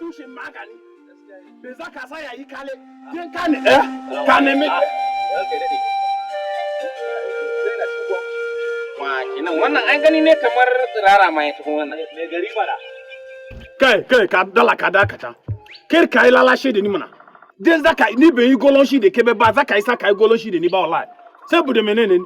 Tushen magani. Bai za ka sa yayi kale. Din ka ne eh ka nemi. Wa kenan wannan an gani ne kamar tsirara ma ya tafi wannan. Mai gari mana. Kai kai, ka dala ka dakata. Kar ka yi lalashe da ni mana. Den za ka ni bai yi golon shi da ke ba za ka yi sa ka yi golon shi da ni ba wallahi. Saboda menene?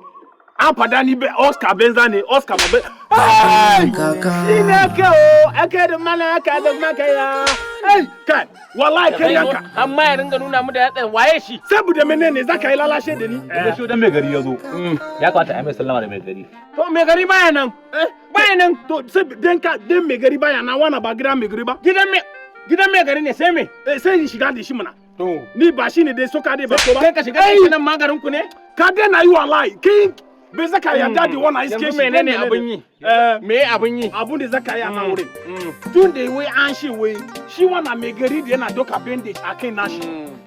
An fada ni be Oscar Benza ne, Oscar ba be. Chineke o, ake da mana ka da maka ya. Hey, kai, wallahi kai yanka. Amma ya ringa nuna mu da yatsa, waye shi? Saboda menene za ka yi lalashe da ni? Da shi dan mai gari ya zo. Ya kamata a yi mai sallama da mai gari. To, mai gari baya nan. Eh, Baya nan. To sai den ka den mai gari baya na wana ba gidan mai gari ba. Gidan mai gari ne sai me? Eh, sai in shiga da shi mana. To. Ni ba shi ne dai soka dai ba ko ba. Kai ka shiga da shi nan magarin ku ne? Ka daina yi wallahi. Kai bai zaka yarda da wannan iske Yanzu shi. menene abin yi? Eh, Me abin yi? Abun da zaka yi a nan wurin. Tun da wai an shi wai shi wannan mai gari da yana doka bandage a kai nashi.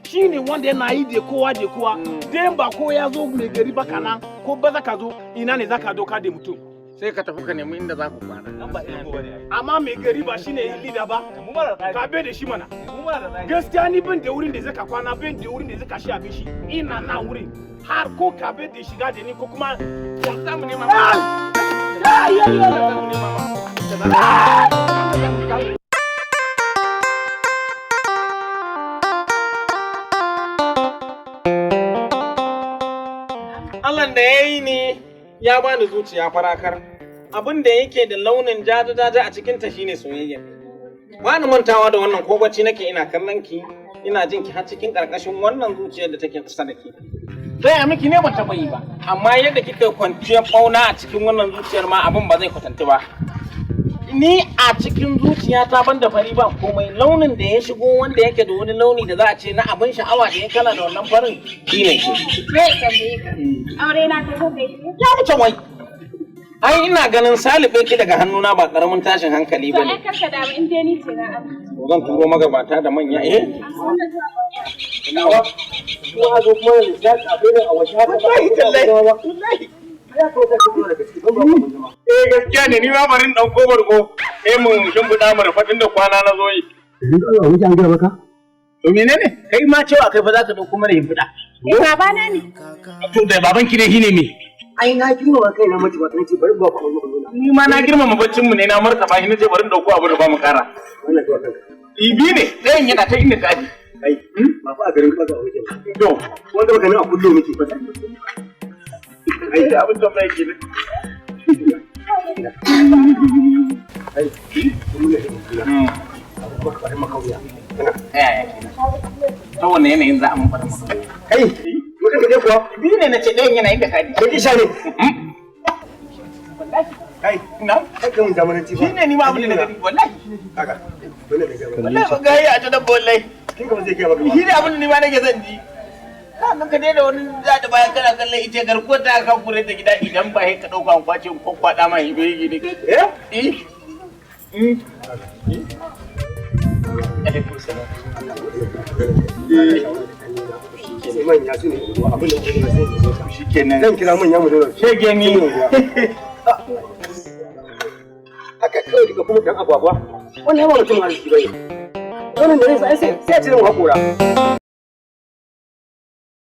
Shi ne wanda yana yi da kowa da kowa. Den ba ko ya zo mai gari ba kana ko ba zaka zo ina ne zaka doka da mutum. Sai ka tafi ka nemi inda za ku kwana. Nan ba irin mu bane ai. Amma mai gari ba shi ne leader ba. Mu mara da tsari. Ka bai da shi mana. Mu mara da tsari. Gaskiya ni ban da wurin da zaka kwana, ban da wurin da zaka shi abinci. Ina nan wurin. Har ko ka bai da shiga da ni ko kuma Za mu nema. Ai, ai, ai, ai. Allah da ya yi ni ya bani zuciya farakar. Abin da yake da launin jaja-jaja a cikinta shine soyayya. Ba ni mantawa da wannan, ko bacci nake ina kallon ki, ina jin ki har cikin ƙarƙashin wannan zuciyar da take kusa da ke. Gaya miki ne ban taɓa yi ba, amma yadda kika kwanciyar ɓauna a cikin wannan zuciyar ma abin ba zai kwatanti ba. Ni a cikin zuciyata ban da fari ba komai, launin da ya shigo wanda yake da wani launi da za a ce na abin sha'awa da ya kala da wannan farin shine ke. Zai tambaye ka. Aure na ka zo kai. Ya wuce wai. Ai ina ganin salibe ki daga hannuna ba karamin tashin hankali To ba ai ne. karka damu, in dai ni ce na amince. Zan turo magabata da manya eh. Nawa. Ko a zo kuma da lissafi a bayyana a waje haka ba. Wallahi tallahi. Wallahi. Ya kawo ta fito daga ciki ban ba ku zama. Eh, gaskiya ne, ni ma bari in dauko bargo eh mun shimfiɗa mu rufatin da kwana na zo yi. Yanzu Allah wuce an gaya maka? To menene? Kai ma cewa kai fa za ka dauko mana himfiɗa. Eh, babana ne. To da babanki ne shine me? Ai na girmama kai na mace ba ta ce bari ba ku zo ku zo. Ni ma na girmama baccin mu ne, na martaba shi, nace bari in dauko abu da ba mu kara. Wannan kawai kanka. Ibi ne, ɗayan yana ta inda kaji. Kai ba fa a garin kaza a waje ba. To, Wanda baka nan a kullo muke. ai da abin tambaya ke ne. Ai mun ne da kula. Abu maka bari maka wuya. Kana. Ta yaya kenan? Ta wanne yanayin za a mun faɗa maka? Kai mutum ka je kuwa. Biyu ne nace, ɗayan yana inda kaji. Ka kisha ne. Kai, na? Kai kai mun zamananci ba. Shi ne ni ma abin da na gani, wallahi. Kaga. Wannan da gaya maka. Wallahi ba gayi a ta dabba wallahi. Kin ga ba zai gaya maka ba. Shi ne abin da ni ma nake son ji. Ka ga ka daina wani za da bayan kana kallon ita garkuwar ta kan kure ta gida, idan ba sai ka ɗauka an kwace ko kwaɗa ma hibe yi ne. Eh? Eh. Alaikum salam. Sai manya su ne abin da kuma sai su zo. Shikenan. Zan kira manya mu zauna. Shege ni. Haka kawai daga kuma dan agwagwa. Wannan ba mutum arziki bane. Wannan da nesa ai sai a cire mu hakora.